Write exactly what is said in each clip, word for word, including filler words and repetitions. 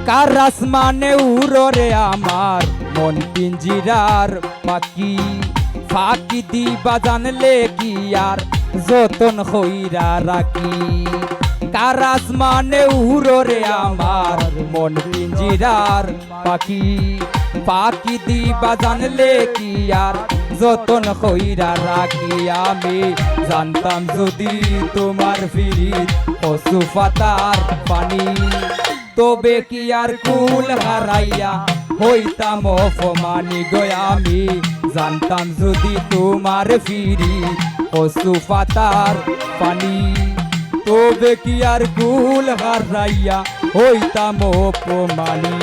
কার আসমানে উড়রে আমার মন পিঞ্জিরার পাখি, ফাঁকি দিবা জানলে কি আর যতন কইরা রাখি। কার আসমানে উড়রে আমার মন পিঞ্জিরার পাখি, ফাঁকি দিবা জানলে কি আর যতন কইরা রাখি। আমি জানতাম যদি তোমার ফিরিত কচু পাতার পানি, তবে কি আর কুল হারাইয়া হইতাম অপমানি গো আমি। জানতাম যদি তোমার ফিরিত কচু পাতার পানি, তবে কি আর কুল হারাইয়া হইতাম অপমানি।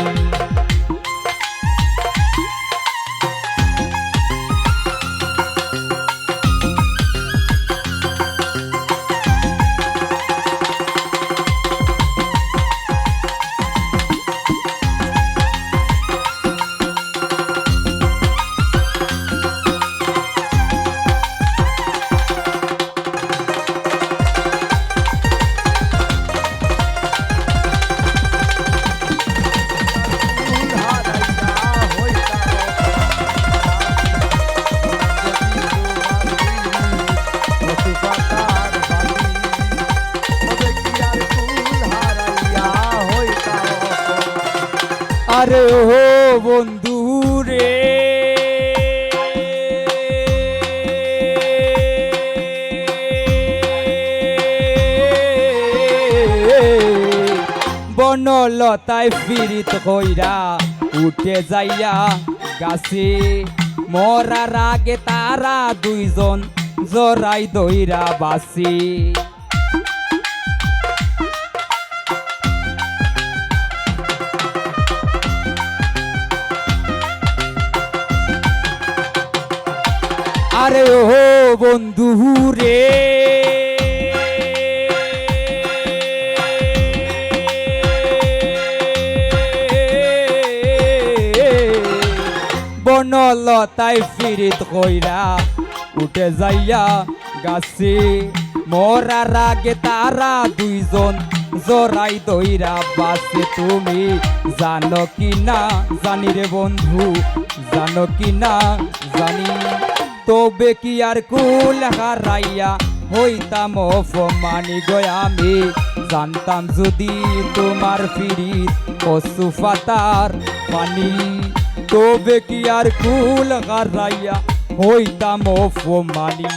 আরে ও বন্ধু রে, বনলতায় ফিরিত কইরা উঠে যাইয়া গাছে, মরার আগে তারা দুইজন জড়াই দইরা বাসি। আরে ও বন্ধু রে, বনলতায় ফিরিত কইরা উঠে যাইয়া গাছে, মরার আগে তারা দুইজন জড়াই দইরা বাসে। তুমি জানো কি না জানি রে বন্ধু, জানো কি না জানি, তবে কি আর কুল হারাইয়া হইতাম অপমানি গো আমি। জানতাম যদি তোমার ফিরিত কচু পাতার পানি, তবে কি আর কুল হারাইয়া হইতাম অপমানি।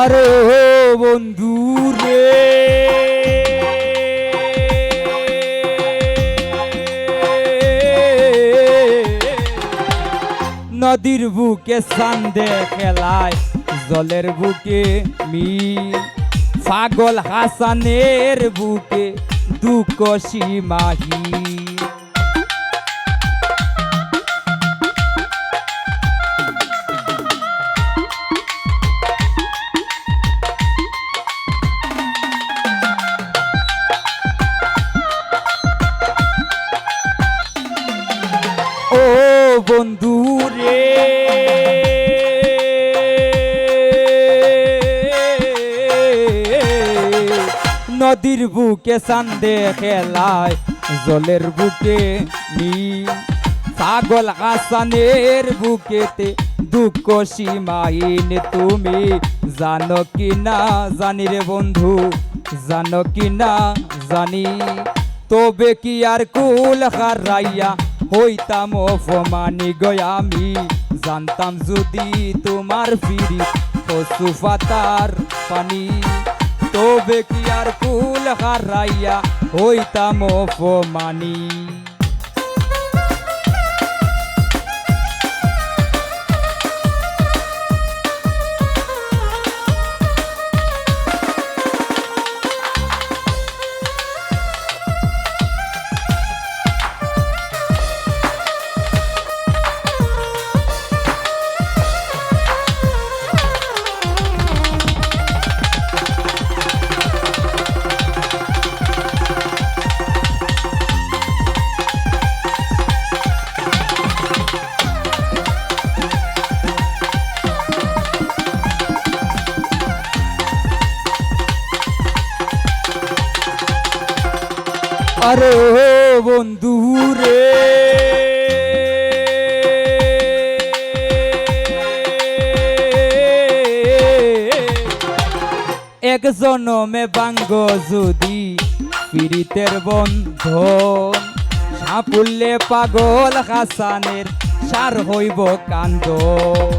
আরে ও বন্ধু রে, নদীর বুকে চান্দে খেলায়, জলের বুকে মি, পাগল হাসানের বুকে দুঃখ সীমাহীন। ও বন্ধু রে, নদীর বুকে চান্দে খেলায়, জলের বুকে মি, পাগল হাসানের বুকেতে দুঃখ সীমাহীন। তুমি জানো কি না জানি রে বন্ধু, জানো কি না জানি, তবে কি আর কুল হারাইয়া হইতাম অপমানি গো আমি। জানতাম যদি তোমার ফিরিত কচু পাতার পানি, তবে কি আর কুল হারাইয়া হইতাম অপমানি। আরে ও বন্ধু রে, এক জনমে ভাঙ্গো যুদি পিরিতের বন্ধন, সাফল্যে পাগল হাসানের সার হইব কান্দন।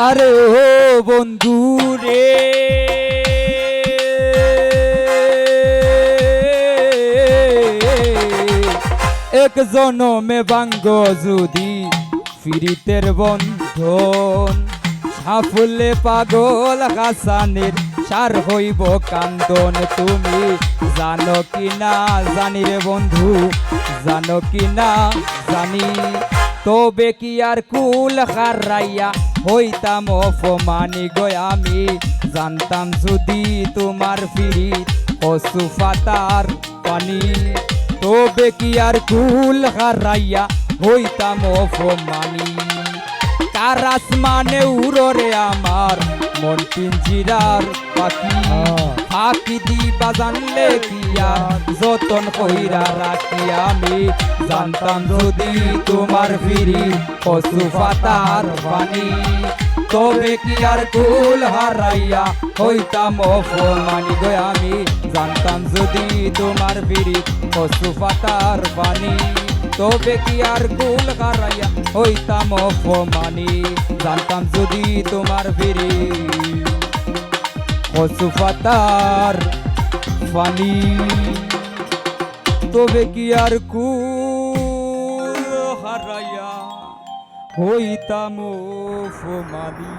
আরে ও বন্ধু রে, এক জনমে ভাঙ্গো যুদি পিরিতের বন্ধন, সাফল্যে পাগল হাসানের সার হইব কান্দন। তুমি জানো কি না জানি রে বন্ধু, জানো কি না জানি, তবে কি আর কুল হারাইয়া হইতাম অপমানি গো আমি। জানতাম যুদি তুমার পিরিত কচু পাতার পানি, তবে কি আর কুল হারাইয়া হইতাম অপমানি। কার আসমানে উড়রে আমার মন পিঞ্জিরার পাখি, হ্যাঁ। ফাঁকি দিবা জানলে কি আর যতন কইরা রাখি আমি। জানতাম যুদি তুমার পিরিত কচু পাতার পানি, তবে কি আর কুল হারাইয়া হইতাম অপমানি গো আমি। জানতাম যুদি তুমার পিরিত কচু পাতার পানি, তবে কি আর কুল হারাইয়া হইতাম অপমানি। জানতাম যুদি তুমার পিরিত কচু পাতার পানি, তবে কি আর কুল হারাইয়া হইতাম অপমানি।